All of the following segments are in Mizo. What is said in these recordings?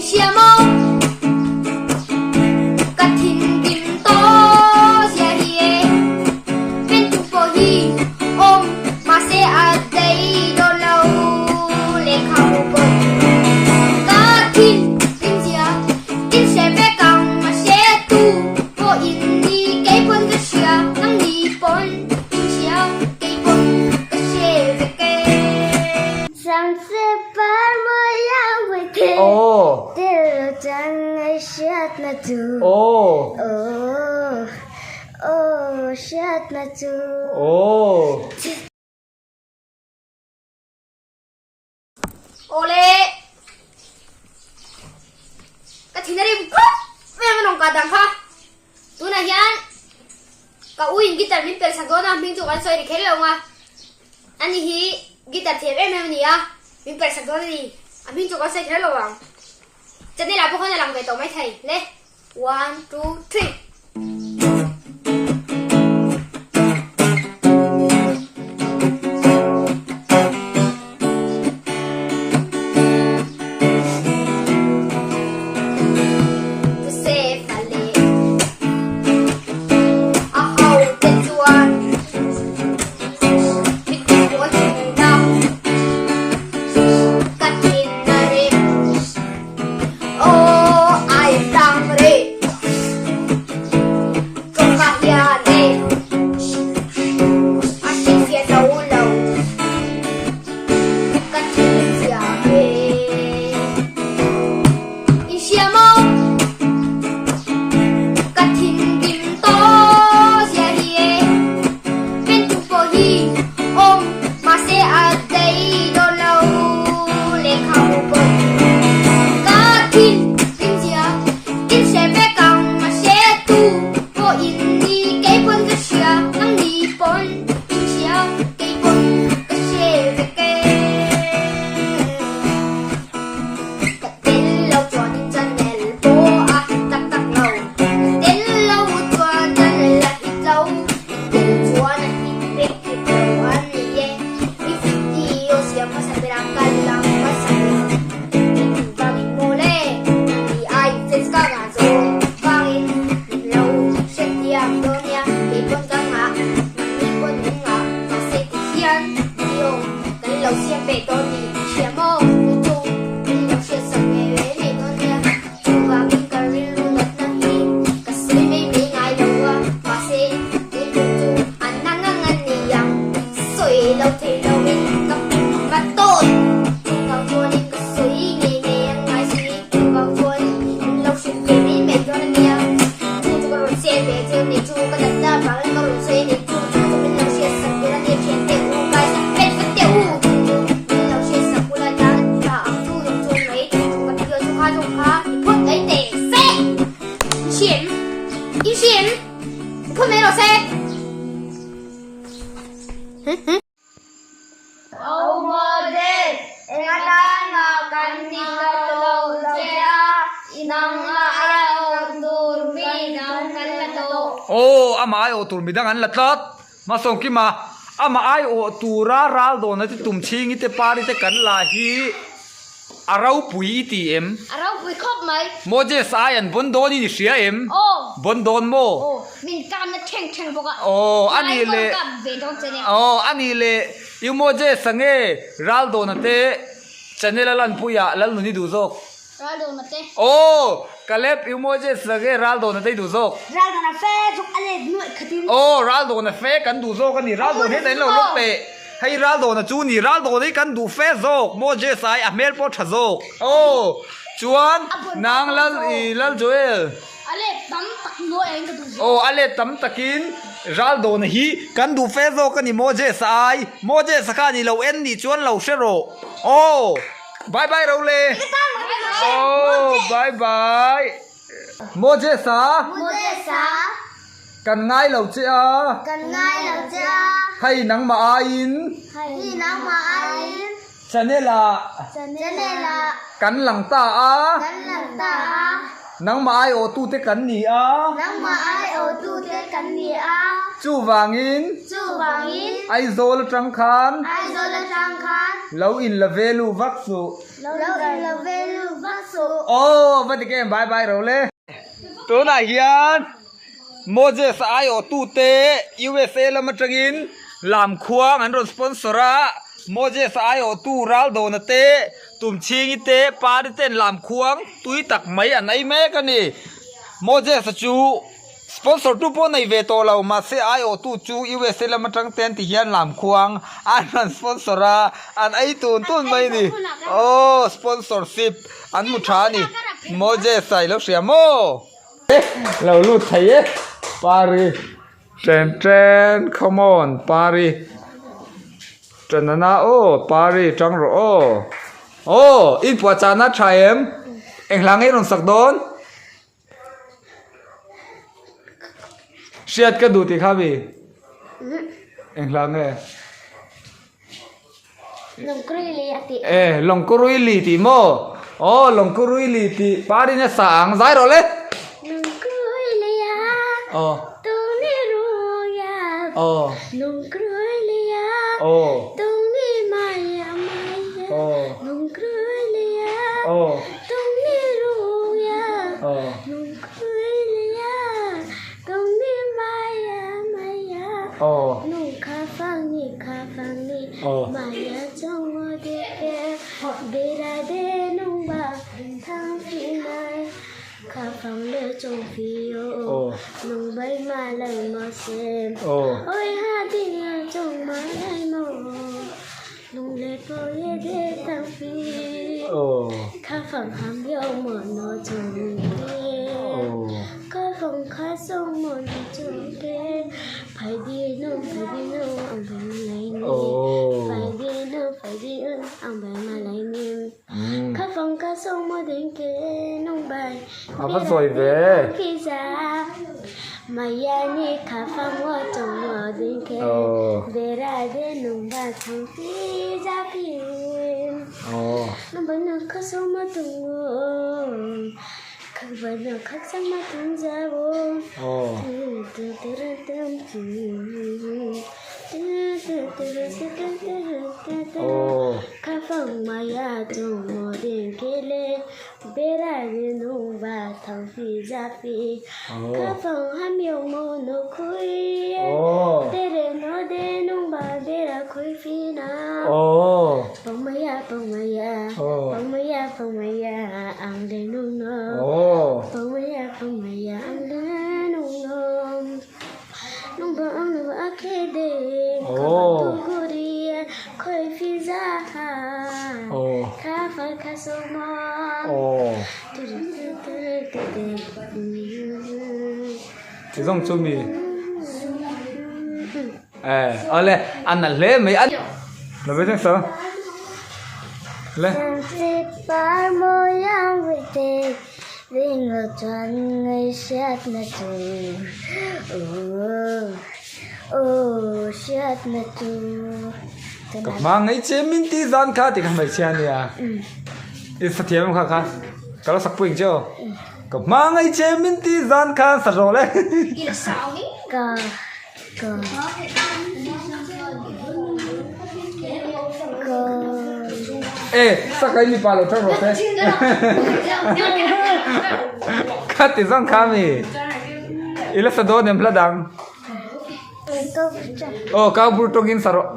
hria maw? Ka thinrim tawh zia hi e. Pen tu pawh hi awm mahse a dei dawn lo lehkhabu pawn. Ka thinrim zia in hre vek ang a hre tu pawh in ni kei pawn ka hria nang ni pawn in hria kei pawn ka hre vek e. Aw. Aw. Aw. Awle. Ka thin a rim khawp mai ang a nawngka dang kha. Tunah hian ka u in guitar min pel sak dawn a, hming chu kan sawi ri kher lo ang a. Ani hi guitar thiam em em a ni a, min pel sak dawn a ni. A hming chu kan sawi kher lo ang. Channel ah pawh khan a lang ve tawh maithei le. One, two, three. I hria maw? Ka thinrim tawh zia hi e. Pen tu pawh hi awm mahse a dei dawn lo lehkhabu pawn. Ka thinrim zia in hre vek ang a hre tu pawh in ni kei pawn ka hria nang ni pawn in hria kei pawn ka hre vek e. Ka tel lo chuan in channel pawh a hit tak tak lo. Ka tel lo chuan channel a hit lo. I tel chuan a hit vek hit lo a ni e. I video siam hmasa berah ka lang hmasa ber. I duh vangin maw le? Ni ai fans ka ngah zawng vangin min lo hrethiam dawn nia. Kei pawn ka ngah, nangni pawn min ngah. Mahse tihian video kan lo siam ve dawn ni i hria maw? Chu chu min lo hriat sak ve ve mai dawn nia. Chuvangin ka rilru natna hi ka sawi mai mai ngai lo a, mahse rilru chu a na ngang a ni ang. Sawi lo thei loin ka pum a tawn. Chuvang chuanin ka sawi ngei ngei ang ngai si. Chuvang chuan min lo hrilh ve mai mai dawn a nia. Chu chu ka rawn share ve cheu ni chu ka natna vangin ka rawn sawi a ni. Chu chu chu min lo hriat sak ber a nia thian teh u guys a pet vat teh u. Chu chu min lo hriat sak ula tan tha ang chu zawng chu mai chu chu ka video chu kha zawng kha i phawt mai teh se. I hriam i hriam i phawt mai rawh se. O Moses, eng atana kan ni ta lo che a, i nangmah aia awm tur mi dang kan la tawh. Aw, amah aiawh tur midang an la tlat. Hmasawng Kima, amah aiawh tura ral dawna te tum chhingi te pari te kan la hi a ropui i ti em? A ropui khawp mai. Moses ai an bawn dawn in i hria em? Aw. Bawn dawn maw? Aw, min kapna thleng thleng bawk a. Aw, a nih leh. Kap ve dawn che nia. Aw, a nih leh U Moses a nge ral dawna te channel a lanpuiah Lalnun i duh zawk? Ral dawna te. Aw, Caleb U Moses a nge ral dawna te i duh zawk? Ral dawna fe chu a let nuaih khatin. Aw, ral dawna fe kan duh zawk a ni. Ral dawn hetah in lo lawk teh. Hei ral dawna chu ni, ral dawna hi kan duh fe zawk, Moses ai a hmel pawh tha zawk. Aw, chuan nang Lal i Lal Joel. A let tam tak nuaih in ka duh zawk. Aw, a let tam takin ral dawna hi kan duh fe zawk a ni Moses ai. Moses a kha ni lo en nih chuan lo hre rawh. Aw, bye bye Role. Aw, bye bye. Moses a. Moses a. Kan ngai lo che a. Kan ngai lo che a. Hei nangmah aiin. Hei nangmah aiin. Channel ah. Channel ah. Kan lang ta a. Kan lang ta a. Nangmah aiawhtute kan ni a. Nangmah aiawhtute kan ni a. Chuvangin. Chuvangin. Aizawl atang khan. Aizawl atang khan. Lo in la velu vak suh. Lo in la velu vak suh. Aw va dik em bye bye ro le. Tunah hian Moses aiawhtute USA lam atangin Lamkhuang an rawn sponsor a, Moses aiawhtu Raldawna te, Tumchhingi te, Pari ten Lamkhuang tui tak mai an ei mek a ni. Moses-a chu Sponsor tu pawh nei ve tawh lo, mahse aiawhtu chu USA lam atang te an ti hian Lamkhuang an rawn sponsor a, an ei tun tun mai a ni. Aw sponsorship an hmu tha a ni. Moses-a i lo hria maw? Lo lut thei e Pari. Chen chen come on Pari. Chanana aw Pari tang rawh aw. Aw i puahchahna tha em? Eng hla nge i rawn sak dawn? Hriat ka duh tih kha mi? Eng hla nge? Lawngkuruili a tih. E, Lawngkuruili tih maw? Aw, Lawngkuruili tih Parin a sa ang. Zai rawh le. Lawngkuruili a. Aw. Tuni ruia. Aw. Lawngkuruili a. Aw. Tuni maia maia. Aw. Lawngkuruili a. Aw. A va sawi ve. Ti zawng chu mi eh awle a nalh hle mai a lo ve thleng sir le. Ka hma ngei che min tih zan kha tih kha hmeichhia a nia i sathiam em kha kha ka lo sak pui ang che aw. Ka hma ngei che min ti zan khan sa rawh le. Ka ka ka. E sakai mipa lo thang rawh se. Kha ti zan kha mi. I la sa dawn em hla dang. Aw kau bur tawngin sa rawh.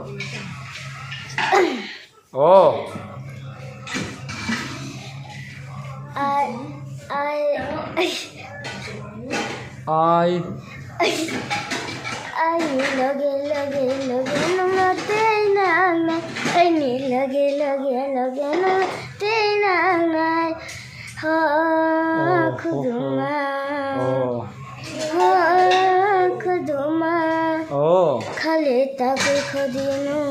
Aw. Ai ai Ai. Ai lage lage lage nung te na na ai ni lage lage lage nung te na na ha khuduma ha khuduma khale ta ko khadinu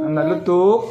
A na lutuk.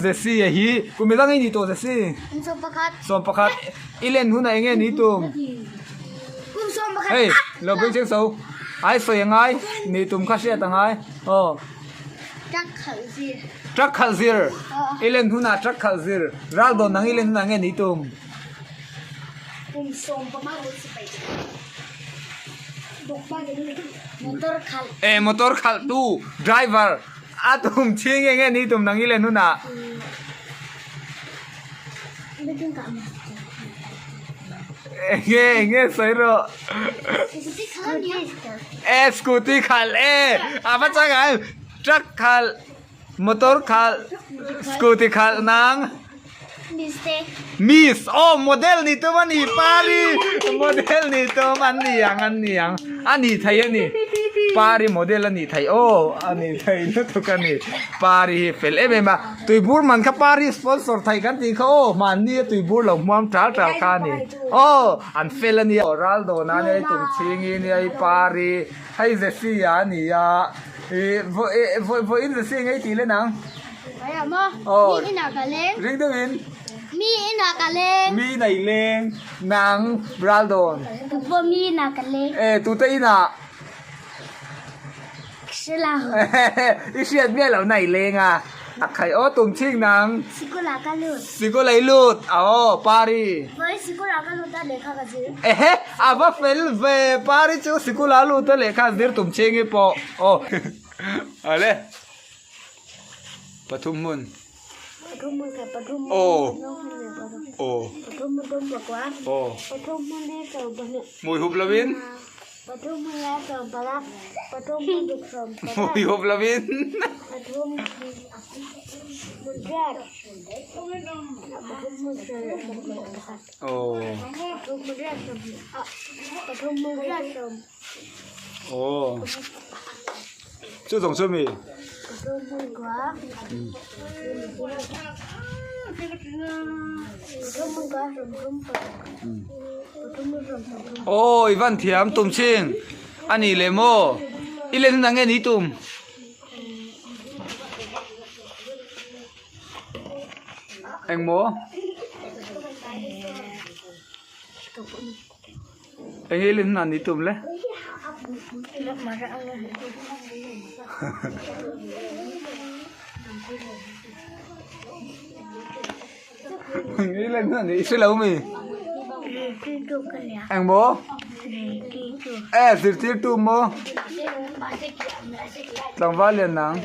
Jesse a hi kum i dang i ni tawh Jesse 11 i len hunah eng nge ni tum hei lo beng cheng so ai sawi a ngai ni tum kha hriat a ngai aw truck khalh zir i len hunah truck khalh zir ral dawn ang i len hunah eng nge ni tum. E motor khalh tu driver a tum ching eng nge ni tum nang i len hunah. Enge enge sawi rawh. E scooty khalh e a va chang ang truck khalh motor khalh scooty khalh nang. Miss aw model ni tum a ni pari model ni tum an ni ang an ni ang a ni thei a ni pari model a ni thei aw a ni thei lutuk a ni pari hi fel em em a tuibur man kha pari sponsor thei kan tih kha aw mahni a tuibur lo hmuam tal tal kha a ni aw an fel a nia ral dawn a nia tum chhing i nia i pari hei Jessie a ni a ih vawiin Jessie ngei tih leh nang. Aw Mi inah ka leng. Ring deuhin. Mi inah ka leng. Mi inah i leng. Nang ral dawn. Tu pawh mi inah ka leng. E tute inah. Hre lo. I hriat miah loh na i leng a. A khai aw tum chhing nang. Sikul ah ka lut. Sikul ah i lut. Aw pari. Vawi sikul ah ka lut a lehkha ka zir. Ehe a va fel ve pari chu sikul ah a lut a lehkha a zir tum chhing i pawh. Aw. Awle. Pathum hmun. Pathum hmun khat pathum hmun Aw. pathum hmun leh pathum. Aw. Pathum hmun tum pakua. Aw. Pathum hmun li sawm pahnih. Hmui hup lovin. Pathum hmun lai sawm panga. Pathum hmun ruk sawm panga. Hmui hup lovin. Pathum hmun riat. Pathum hmun sarih sawm pakhat. Aw. Pathum hmun riat sawm pathum hmun riat sawm. Aw. Chu zawng chu mi. Aw i van thiam tum chhin a ni leh maw i len hunah nge ni tum. Engmaw? Eng nge leh hna ni tum le? Eng nge leh hna ni hre lo mi? Eng maw? E zirtirtu maw? Tlangval lian nang?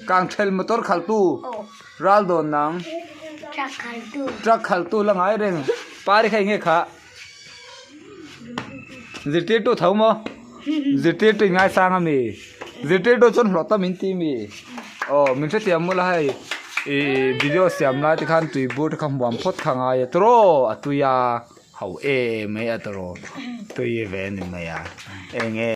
Kangthel motor khaltu ral dawn nang? Truck khaltu la ngai reng. Pari kha eng nge kha? Zirtirtu tho maw? Zirtirtu in ngaisang a mi? Zirtirtu chuan hlawh ta min ti mi? Aw min hrethiam mawlh a hei ih video siam lai te khan tui bur te kha hmuam phawt kha ngai a tawraw a tui a ho em mai a tawraw tui ve a ni mai a eng nge.